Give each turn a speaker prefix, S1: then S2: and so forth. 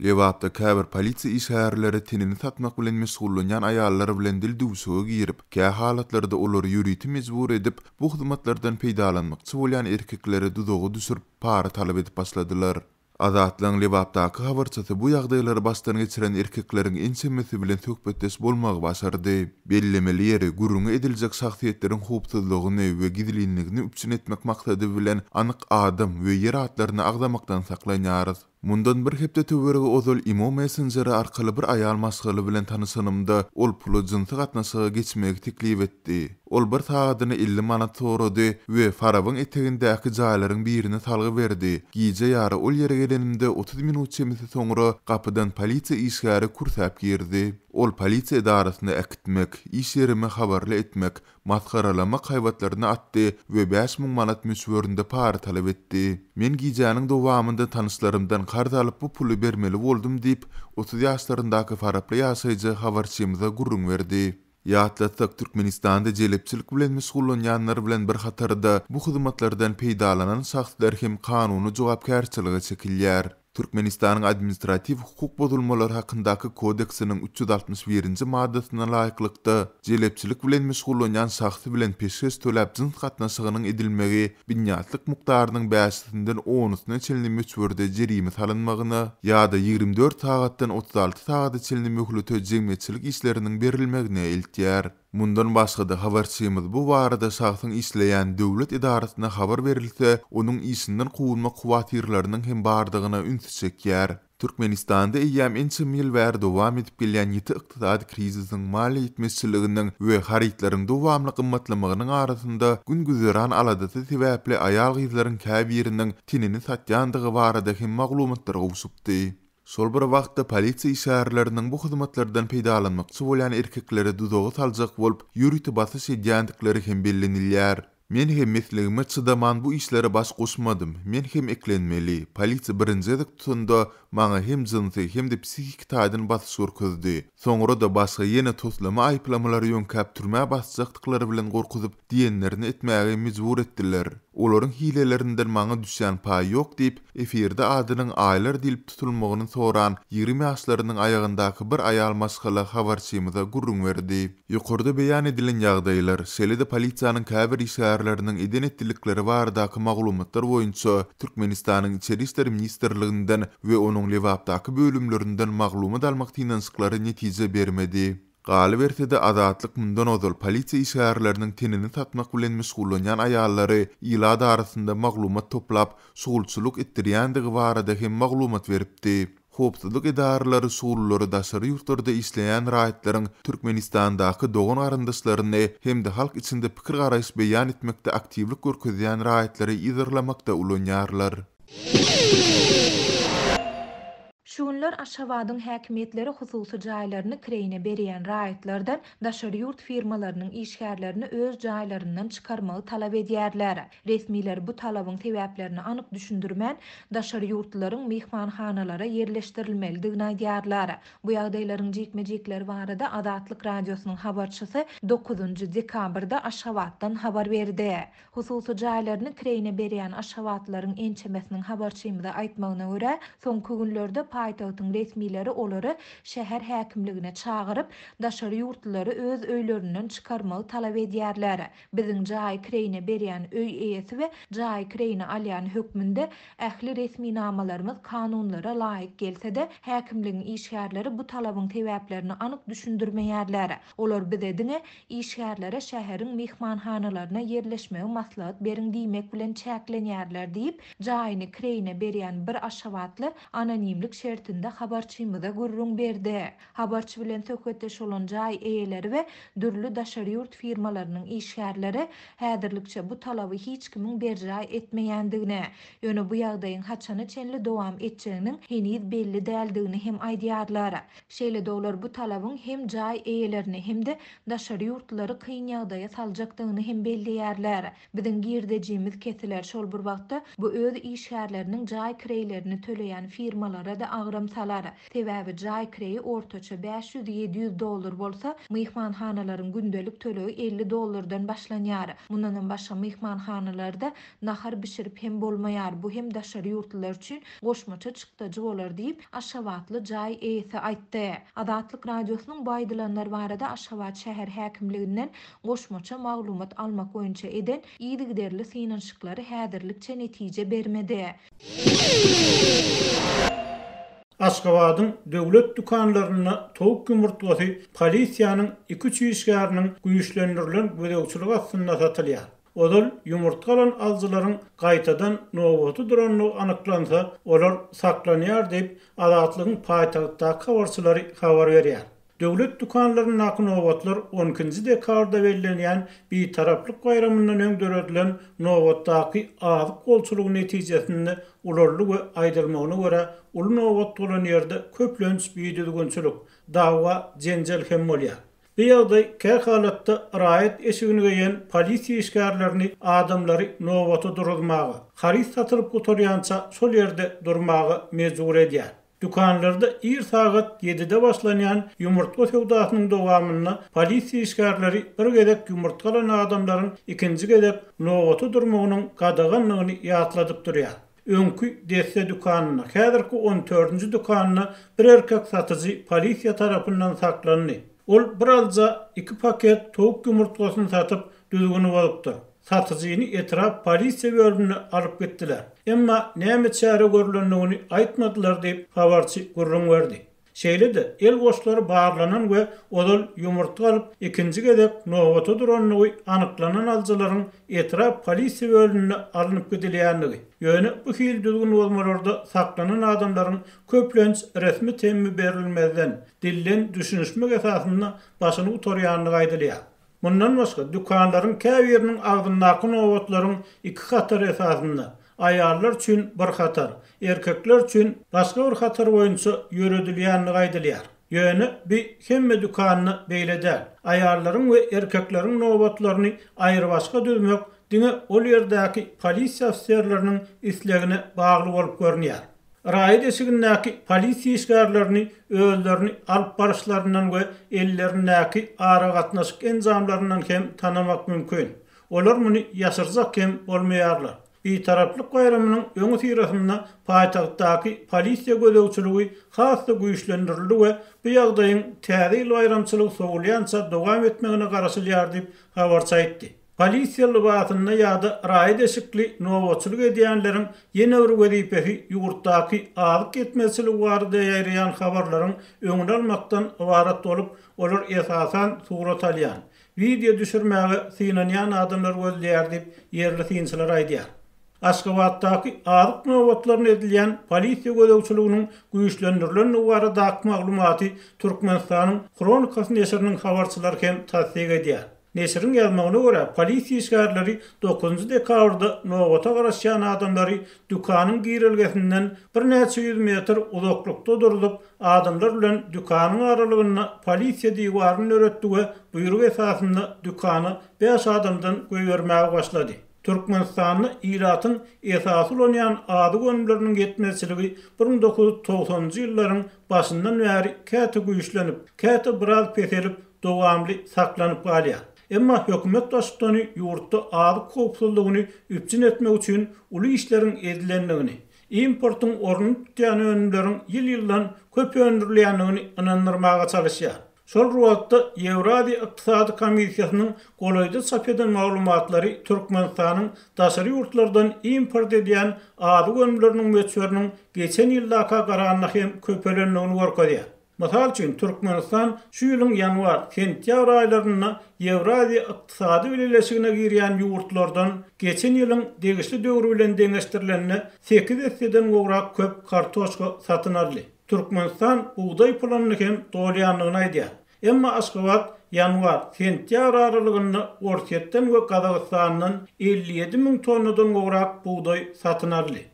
S1: Lebapda käbir polisiýa işgärleri tenini satmak bilen meşgullanýan aýallar bilen dil düwşüge girip, kä halatlarda olary ýörite mejbur edip, bu hyzmatlardan peýdalanmakçy bolýan erkekleri duzaga düşürip, para talap edip başladylar. Azatlygyň Lebapdaky habarçysy bu ýagdaýlary başdan geçiren erkekleriň ençemesi bilen söhbetdeş bolmagy başardy. Bellemeli ýeri, gürrüňi ediljek şahsyýetleriň howpsuzlygyny we gizlinligini üpjün etmek maksady bilen anyk adam we ýer atlaryny agzamakdan saklanýarys. Mundan bir hepde töweregi ozal imo messenjeri arkaly bir aýal maşgala bilen tanyşanymda, ol pula jynsy gatnaşyga geçmegi teklip etdi. Ol bir sagadyna 50 manat sorady we Farabyň etegindäki jaýlaryň birini salgy berdi. Gije ýary ol ýere gelenimde 30 minut çemesi soňra gapydan polisiýa işgäri kürsäp girdi. Ol polisiýa edarasyna äkitmek, iş ýerimi habarly etmek, masgaralamak haýbatlaryny atdy we 5000 manat möçberinde para talap etdi. Men gijäniň dowamynda tanyşlarymdan karz alyp bu puly bermeli boldum diýip, 30 ýaşlaryndaky faraply ýaşaýjy habarçymyza gürrüň berdi. Ýatlatsak, Türkmenistanda jelepçilik bilen meşgullanýanlar bilen bir hatarda bu hyzmatlardan peýdalanan şahslar hem kanuny jogapkärçilige çekilýär. Türkmenistanyň Administratiw hukuk bozulmalary hakyndaky kodeksiniň 361-nji maddasyna laýyklykda, jelepçilik bilen meşgullanýan şahs bilen peşgeş töläp jyns gatnaşygynyň edilmegi binýatlyk mukdarynyň bäşisinden onusyna çenli möçberde jerime salynmagyna ýa-da 24 sagatdan 36 sagada çenli möhlete jemgyýetçilik işleriniň berilmegine eltýär. Mundan başga-da, habarçymyz bu barada şahsyň işleýän döwlet edarasyna habar berilse, onuň işinden kowulmak howatyrlarynyň hem bardygyna ünsi çekýär. Türkmenistanda eýýäm ençeme ýyl bäri dowam edip gelýän ýiti ykdysady krizisiň, maliýe ýetmezçiliginiň we harytlaryň dowamly gymmatlamagynyň arasynda gün-güzeran aladasy sebäpli aýal-gyzlaryň käbiriniň tenini satýandygy barada hem maglumatlar gowşupdy. Şol bir wagtda, polisiýa işgärleriniň bu hyzmatlardan peýdalanmakçy bolýan erkekleri duzaga saljak bolup, ýörite basyş edýändikleri hem bellenilýär. Men hem mesligime çydaman bu işlere baş goşmadym. Men hem eklenmeli. Polisiýa birinji gezek tutanda maňa hem jynsy, hem-de psihiki taýdan basyş görkezdi. Soňra-da başga ýene toslama aýyplamalar ýöňkäp türmä basjakdyklary bilen gorkuzyp, diýenlerini etmäge mejbur etdiler. Olaryň hilelerinden maňa düşýän paý ýok diýip, efirde adynyň Aýlar diýlip tutulmagyny soran 20 ýaşlarynyň aýagyndaky bir aýal maşgala habarçymyza gürrüň berdi. Ýokarda beýan edilen ýagdaýlar, şeýle-de polisiýanyň käbir işgärleriniň eden-etdilikleri baradaky maglumatlar boýunça Türkmenistanyň Içeri işler ministrliginden we onuň Lebapdaky bölümlerinden maglumat almak synanyşyklary netije bermedi. Galyberse-de, Azatlyk mundan ozal polisiýa işgärleriniň tenini satmak bilen meşgullanýan aýallary ilat arasynda maglumat toplap, şugulçylyk etdirýändigi barada hem maglumat beripdi. Howpsuzlyk edaralary şugullary daşary ýurtlarda işleýän raýatlaryň Türkmenistandaky dogan-garyndaşlaryny hem-de halk içinde pikir-garaýyş beýan etmekde aktiwlik görkezýän raýatlary yzarlamakda ulanýarlar.
S2: Şu günler Aşgabadyň häkimiýetleri hususy jaýlaryny kireýine berýän raýatlardan daşary ýurt firmalarynyň işgärlerini öz jaýlaryndan çykarmagy talap edýärler. Resmiler bu talabyň sebäplerini anyk düşündirmän, daşary ýurtlylaryň myhmanhanalara ýerleşdirilmelidigini aýdýarlar. Bu ýagdaýlaryň jikme-jikleri barada Azatlyk Radiosynyň habarçysy dokuzynjy dekabrda Aşgabatdan habar berdi. Hususy jaýlaryny kireýine berýän aşgabatlylaryň ençemesiniň habarçymyza aýtmagyna görä, soňky günlerde paýtagtyň resmileri olary şäher häkimligine çagyryp, daşary ýurtlulary öz öýlerinden çykarmagy talap edýärler. Biziň jaýy kireýine berýän öý eýesi we jaýy kireýine alýan hökmünde ähli resminamalarymyz kanunlara laýyk gelse-de, häkimligiň işgärleri bu talabyň sebäplerini anyk düşündirmeýärler. Olar bize diňe işgärlere şäheriň myhmanhanalaryna ýerleşmegi maslahat beriň diýmek bilen çäklenýärler diýip, jaýyny kireýine berýän bir aşgabatly anonimlik şertinde habarçymyza gürrüň berdi. Habarçy bilen söhbetdeş bolan jaý eýeleri we dürli daşary ýurt firmalarynyň işgärleri häzirlikçe bu talaby hiç kimiň berjaý etmeýändigini, ýöne bu ýagdaýyň haçana çenli dowam etjeginiň heniz belli däldigini hem aýdýarlar. Şeýle-de olar bu talabyň hem jaý eýelerini hem-de daşary ýurtlulary kyn ýagdaýa saljakdygyny hem belleýärler. Biziň girdejimiz kesiler, şol bir wagtda bu öz işgärleriniň jaý kireýlerini töleýän firmalara-da agyr. agram salar. Sebäbi jaý kireýi ortaça 500-700 dollar bolsa, myhmanhanalaryň gündelik tölegi 50 dollardan başlanýar. Mundanam başga myhmanhanalarda nahar bişirip hem bolmaýar, bu hem daşary ýurtlular üçin goşmaça çykdajy bolar diýip, aşgabatly jaý eýesi aýtdy. Azatlyk Radiosynyň bu aýdylanlar barada Aşgabat şäher häkimliginden goşmaça maglumat almak boýunça eden yzygiderli synanyşyklary häzirlikçe netije bermedi.
S3: Aşgabadyň döwlet dükanlarynda towuk ýumurtgasy polisiýanyň iki-üç işgäriniň güýçlendirilen gözegçiligi astynda satylýar. Ozal ýumurtga alan alyjylaryň gaýtadan nobata durandygy anyklansa, olar saklanýar diýip, Azatlygyň paýtagtdaky habarçylary habar berýär. Döwlet dükanlaryndaky nobatlar on ikinji dekabrda bellenýän Bitaraplyk baýramyndan öň döredilen nobatdaky azyk bolçulygy netijesinde ulaldy we aýdylmagyna görä, uly nobat bolan ýerde köplenç bidüzgünçilik, dawa-jenjel hem bolýar. Bu ýagdaý kähalatda raýat eşigini geýen polisiýa işgärlerini adamlary nobata duruzmaga, haryt satylyp gutarýança şol ýerde durmaga mejbur edýär. Dükanlarda ir sagat ýedide başlanýan ýumurtga söwdasynyň dowamynda polisiýa işgärleri bir gezek ýumurtga alan adamlaryň ikinji gezek nobata durmagynyň gadagandygyny ýatladyp durýar. Öňki Desse dükanynda, häzirki on dördünji dükanda bir erkek satyjy polisiýa tarapyndan saklandy. Ol bir alyja iki paket towuk ýumurtgasyny satyp, düzgüni bozupdyr. Satyjyny etrap polisiýa bölümine alyp gitdiler. Emma näme çäre görlendigini aýtmadylar diýip, habarçy gürrüň berdi. Şeýle-de, el goşlary barlanan we ozal ýumurtga alyp, ikinji gezek nobata durandygy anyklanan alyjylaryň etrap polisiýa bölümine alnyp gidilýändigi, ýöne bu hili düzgün bozmalarda saklanan adamlaryň köplenç resmi temmi berilmezden, dilden düşünişmek esasynda başyny gutarýandygy aýdylýar. Mundan başga, dükanlaryň käbiriniň agzyndaky nobatlaryň iki hatar esasynda, aýallar üçin bir hatar, erkekler üçin başga bir hatar boýunça ýöredilýändigi aýdylýar. Ýöne bi hemme dükanda beýle däl. Aýallaryň we erkekleriň nobatlaryny aýrybaşga düzmek diňe ol ýerdäki polisiýa ofiserleriniň islegine bagly bolup görünýär. Raýat eşigindäki polisiýa işgärlerini özlerini alyp baryşlaryndan we ellerindäki aragatnaşyk enjamlaryndan hem tanamak mümkin. Olar muny ýaşyrjak hem bolmaýarlar. Bitaraplyk baýramynyň öňüsyrasynda paýtagtdaky polisiýa gözegçiligi has-da güýçlendirildi we bu ýagdaýyň Täze ýyl baýramçylygy sowulýança dowam etmegine garaşylýar diýip, habarçy aýtdy. Polisiýa lybasynda ýa-da raýat eşikli nobatçylyk edýänleriň ýene bir wezipesi ýurtdaky azyk ýetmezçiligi barada ýaýraýan habarlaryň öňüni almakdan ybarat bolup, olar esasan surat alýan, wideo düşürmäge synanýan adamlary gözleýär diýip, ýerli synçylar aýdýar. Aşgabatdaky azyk nobatlaryna edilýän polisiýa gözegçiliginiň güýçlendirilendigi baradaky maglumaty Türkmenistanyň Hronikasy neşiriniň habarçylary hem tassyk edýär. Neşiriň ýazmagyna görä, polisiýa işgärleri dokuzynjy dekabrda nobata garaşýan adamlary dükanyň girelgesinden birnäçe ýüz metr uzaklykda durzup, adamlar bilen dükanyň aralygynda polisiýa diwaryny döretdi we buýruk esasynda dükana bäş adamdan goýbermäge başlady. Türkmenistanda ilatyň esasy ulanýan azyk önümleriniň ýetmezçiligi 1990-njy ýyllaryň başyndan bäri käte güýçlenip, käte biraz peselip, dowamly saklanyp galýar. Emma hökümet baştutany ýurtda azyk howpsuzlygyny üpjün etmek üçin uly işleriň edilendigini, importyň ornuny tutýan önümleriň ýyl-ýyldan köp öndürilýändigini ynandyrmaga çalyşýar. Şol bir wagtda, Ýewraziýa ykdysady komissiýasynyň golaýda çap eden maglumatlary Türkmenistanyň daşary ýurtlardan import edýän azyk önümleriniň möçberiniň geçen ýyldaka garanda hem köpelendigini görkezýär. Mysal üçin, Türkmenistan şu ýylyň ýanwar, sentýabr aýlarynda Ýewraziýa ykdysady bileleşigine girýän ýurtlardan geçen ýylyň degişli döwri bilen deňeşdirilende sekiz esseden gowrak köp kartoşka satyn aldy. Türkmenistan bugdaý planyny hem dolýandygyny aýdýar. Emma Aşgabat ýanwar, sentýabr aralygynda Orsýetden we Gazagystandan 57 müň tonnadan gowrak bugdaý satyn aldy.